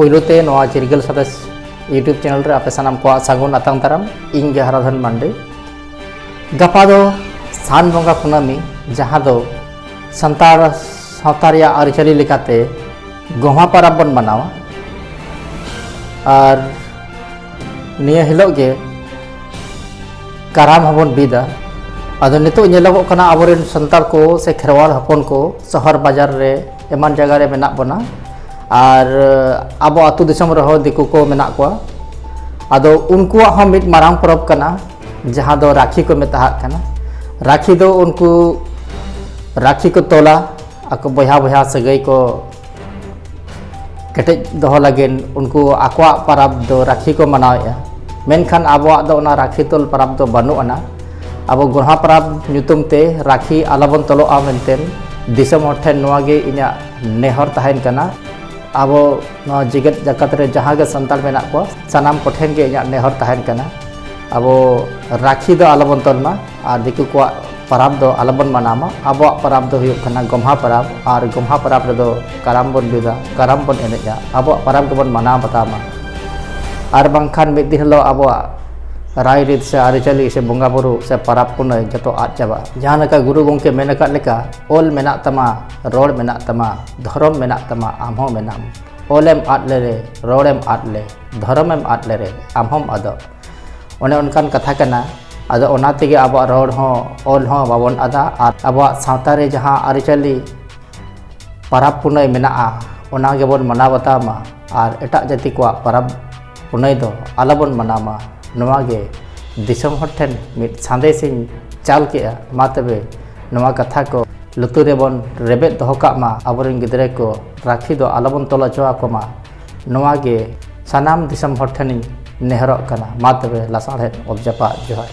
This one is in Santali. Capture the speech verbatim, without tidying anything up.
ᱯᱩᱭᱞᱩ ᱛᱮ ᱱᱚᱣᱟ ᱪᱤᱨᱜᱟᱹᱞ ᱥᱟᱸᱫᱮᱥ YouTube ᱪᱮᱱᱮᱞ ᱨᱮ ᱟᱯᱮ ᱥᱟᱱᱟᱢ ᱠᱚᱣᱟᱜ ᱥᱟᱹᱜᱩᱱ ᱟᱛᱟᱝ ᱫᱟᱨᱟᱢ᱾ ᱤᱧ ᱜᱮ ᱦᱟᱨᱟᱫᱷᱚᱱ ᱢᱟᱱᱰᱤ᱾ ᱜᱟᱯᱟ ᱫᱚ ᱥᱟᱱ ᱵᱚᱸᱜᱟ ᱠᱩᱱᱟᱹᱢᱤ, ᱡᱟᱦᱟᱸ ᱫᱚ ᱥᱟᱱᱛᱟᱲ ᱥᱟᱶᱛᱟ ᱨᱮᱭᱟᱜ ᱟᱹᱨᱤᱪᱟᱹᱞᱤ ᱞᱮᱠᱟᱛᱮ ᱜᱚᱢᱦᱟ ᱯᱚᱨᱚᱵᱽ ᱵᱚᱱ ᱢᱟᱱᱟᱣᱟ᱾ ᱟᱨ ᱱᱤᱭᱟᱹ ᱦᱤᱞᱳᱜ ᱜᱮ ᱠᱟᱨᱟᱢ ᱦᱚᱸᱵᱚᱱ ᱵᱤᱫᱟ᱾ ᱟᱫᱚ ᱱᱤᱛᱚᱜ ᱧᱮᱞᱚᱜᱚᱜ ᱠᱟᱱᱟ, ᱟᱵᱚᱨᱮᱱ ᱥᱟᱱᱛᱟᱲ ᱠᱚ ᱥᱮ ᱠᱷᱮᱨᱣᱟᱞ ᱦᱚᱯᱚᱱ ᱠᱚ ᱥᱚᱦᱚᱨ ᱵᱟᱡᱟᱨ ᱨᱮ, ᱮᱢᱟᱱ ᱡᱟᱭᱜᱟ ᱨᱮ ᱢᱮᱱᱟᱜ ᱵᱚᱱᱟ, ᱟᱨ ᱟᱵᱚ ᱟᱹᱛᱩ ᱫᱤᱥᱚᱢ ᱨᱮᱦᱚᱸ ᱫᱤᱠᱩ ᱠᱚ ᱢᱮᱱᱟᱜ ᱠᱚᱣᱟ᱾ ᱟᱫᱚ ᱩᱱᱠᱩᱣᱟᱜ ᱦᱚᱸ ᱢᱤᱫ ᱢᱟᱨᱟᱝ ᱯᱚᱨᱚᱵᱽ ᱠᱟᱱᱟ, ᱡᱟᱦᱟᱸ ᱫᱚ ᱨᱟᱠᱷᱤ ᱠᱚ ᱢᱮᱛᱟᱜ ᱠᱟᱱᱟ᱾ ᱨᱟᱠᱷᱤ ᱫᱚ ᱩᱱᱠᱩ ᱨᱟᱠᱷᱤ ᱠᱚ ᱛᱚᱞᱟ, ᱟᱠᱚ ᱵᱚᱭᱦᱟ ᱵᱚᱭᱦᱟ ᱥᱟᱹᱜᱟᱹᱭ ᱠᱚ ᱠᱮᱴᱮᱡ ᱫᱚᱦᱚ ᱞᱟᱹᱜᱤᱫ ᱩᱱᱠᱩ ᱟᱠᱚᱣᱟᱜ ᱯᱟᱨᱟᱵᱽ ᱫᱚ ᱨᱟᱠᱷᱤ ᱠᱚ ᱢᱟᱱᱟᱣᱮᱫᱼᱟ᱾ ᱢᱮᱱᱠᱷᱟᱱ ᱟᱵᱚᱣᱟᱜ ᱫᱚ ᱚᱱᱟ ᱨᱟᱠᱷᱤ ᱛᱚᱞ ᱯᱟᱨᱟᱵᱽ ᱫᱚ ᱵᱟᱹᱱᱩᱜ ᱟᱱᱟ᱾ ᱟᱵᱚ ᱜᱚᱲᱦᱟ ᱯᱟᱨᱟᱵᱽ ᱧᱩᱛᱩᱢ ᱛᱮ ᱨᱟᱠᱷᱤ ᱟᱞᱚᱵᱚᱱ ᱛᱚᱞᱚᱜᱼᱟ ᱢᱮᱱᱛᱮ ᱫᱤᱥᱚᱢ ᱦᱚᱲ ᱴᱷᱮᱱ ᱱᱚᱣᱟ ᱜᱮ ᱤᱧᱟᱹᱜ ᱱᱮᱦᱚᱨ ᱛᱟᱦᱮᱱ ᱠᱟᱱᱟ᱾ ᱟᱵᱚ ᱱᱚᱣᱟ ᱡᱮᱜᱮᱛ ᱡᱟᱠᱟᱛ ᱨᱮ ᱡᱟᱦᱟᱸ ᱜᱮ ᱥᱟᱱᱛᱟᱲ ᱢᱮᱱᱟᱜ ᱠᱚᱣᱟ, ᱥᱟᱱᱟᱢ ᱠᱚᱴᱷᱮᱱ ᱜᱮ ᱤᱧᱟᱹᱜ ᱱᱮᱦᱚᱨ ᱛᱟᱦᱮᱱ ᱠᱟᱱᱟ, ᱟᱵᱚ ᱨᱟᱠᱷᱤ ᱫᱚ ᱟᱞᱚᱵᱚᱱ ᱛᱚᱞ ᱢᱟ ᱟᱨ ᱫᱤᱠᱩ ᱠᱚᱣᱟᱜ ᱯᱟᱨᱟᱵᱽ ᱫᱚ ᱟᱞᱚᱵᱚᱱ ᱢᱟᱱᱟᱣ ᱢᱟ᱾ ᱟᱵᱚᱣᱟᱜ ᱯᱟᱨᱟᱵᱽ ᱫᱚ ᱦᱩᱭᱩᱜ ᱠᱟᱱᱟ ᱜᱚᱢᱦᱟ ᱯᱟᱨᱟᱵᱽ, ᱟᱨ ᱜᱚᱢᱦᱟ ᱯᱟᱨᱟᱵᱽ ᱨᱮᱫᱚ ᱠᱟᱨᱟᱢ ᱵᱚᱱ ᱵᱤᱫᱟ, ᱠᱟᱨᱟᱢ ᱵᱚᱱ ᱮᱱᱮᱡᱟ, ᱟᱵᱚᱣᱟᱜ ᱯᱟᱨᱟᱵᱽ ᱜᱮᱵᱚᱱ ᱢᱟᱱᱟᱣ ᱵᱟᱛᱟᱣ ᱢᱟ᱾ ᱟᱨ ᱵᱟᱝᱠᱷᱟᱱ ᱢᱤᱫ ᱫᱤᱱ ᱦᱤᱞᱳᱜ ᱟᱵᱚᱣᱟᱜ ᱨᱟᱭᱨᱤᱛ ᱥᱮ ᱟᱹᱨᱤᱪᱟᱹᱞᱤ ᱥᱮ ᱵᱚᱸᱜᱟ ᱵᱩᱨᱩ ᱥᱮ ᱯᱟᱨᱟᱵᱽ ᱯᱩᱱᱟᱹᱭ ᱡᱚᱛᱚ ᱟᱫ ᱪᱟᱵᱟᱜᱼᱟ᱾ ᱡᱟᱦᱟᱸ ᱞᱮᱠᱟ ᱜᱩᱨᱩ ᱜᱚᱢᱠᱮ ᱢᱮᱱ ᱟᱠᱟᱫ ᱞᱮᱠᱟ, ᱚᱞ ᱢᱮᱱᱟᱜ ᱛᱟᱢᱟ, ᱨᱚᱲ ᱢᱮᱱᱟᱜ ᱛᱟᱢᱟ, ᱟᱢ ᱦᱚᱸ ᱢᱮᱱᱟᱢ᱾ ᱚᱞᱮᱢ ᱟᱫ ᱞᱮᱨᱮ, ᱨᱚᱲᱮᱢ ᱟᱫ ᱞᱮ, ᱫᱷᱚᱨᱚᱢᱮᱢ ᱟᱫ ᱞᱮᱨᱮ, ᱟᱢ ᱦᱚᱸᱢ ᱟᱫᱚᱜ᱾ ᱚᱱᱮ ᱚᱱᱠᱟᱱ ᱠᱟᱛᱷᱟ ᱠᱟᱱᱟ᱾ ᱟᱫᱚ ᱚᱱᱟ ᱛᱮᱜᱮ ᱟᱵᱚᱣᱟᱜ ᱨᱚᱲ ᱦᱚᱸ, ᱚᱞ ᱦᱚᱸ ᱵᱟᱵᱚᱱ ᱟᱫᱟ, ᱟᱨ ᱟᱵᱚᱣᱟᱜ ᱥᱟᱶᱛᱟ ᱨᱮ ᱡᱟᱦᱟᱸ ᱟᱹᱨᱤᱪᱟᱹᱞᱤ ᱯᱟᱨᱟᱵᱽ ᱯᱩᱱᱟᱹᱭ ᱢᱮᱱᱟᱜᱼᱟ, ᱚᱱᱟ ᱜᱮᱵᱚᱱ ᱢᱟᱱᱟᱣ ᱵᱟᱛᱟᱣ ᱢᱟ, ᱟᱨ ᱮᱴᱟᱜ ᱡᱟᱹᱛᱤ ᱠᱚᱣᱟᱜ ᱯᱟᱨᱟᱵᱽ ᱯᱩᱱᱟᱹᱭ ᱫᱚ ᱟᱞᱚᱵᱚᱱ ᱢᱟᱱᱟᱣ ᱢᱟ᱾ ᱱᱚᱣᱟ ᱜᱮ ᱫᱤᱥᱚᱢ ᱦᱚᱲ ᱴᱷᱮᱱ ᱢᱤᱫ ᱥᱟᱸᱫᱮᱥ ᱤᱧ ᱪᱟᱞ ᱠᱮᱜᱼᱟ᱾ ᱢᱟ ᱛᱚᱵᱮ, ᱱᱚᱣᱟ ᱠᱟᱛᱷᱟ ᱠᱚ ᱞᱩᱛᱩᱨ ᱨᱮᱵᱚᱱ ᱨᱮᱵᱮᱫ ᱫᱚᱦᱚ ᱠᱟᱜ ᱢᱟ, ᱟᱵᱚᱨᱮᱱ ᱜᱤᱫᱽᱨᱟᱹ ᱠᱚ ᱨᱟᱠᱷᱤ ᱫᱚ ᱟᱞᱚᱵᱚᱱ ᱛᱚᱞ ᱦᱚᱪᱚ ᱟᱠᱚ ᱢᱟ᱾ ᱱᱚᱣᱟ ᱜᱮ ᱥᱟᱱᱟᱢ ᱫᱤᱥᱚᱢ ᱦᱚᱲ ᱴᱷᱮᱱᱤᱧ ᱱᱮᱦᱚᱨᱚᱜ ᱠᱟᱱᱟ᱾ ᱢᱟ ᱛᱚᱵᱮ, ᱞᱟᱥᱟᱲᱦᱮᱫ ᱚᱛ ᱡᱟᱯᱟᱜ ᱡᱚᱦᱟᱨ᱾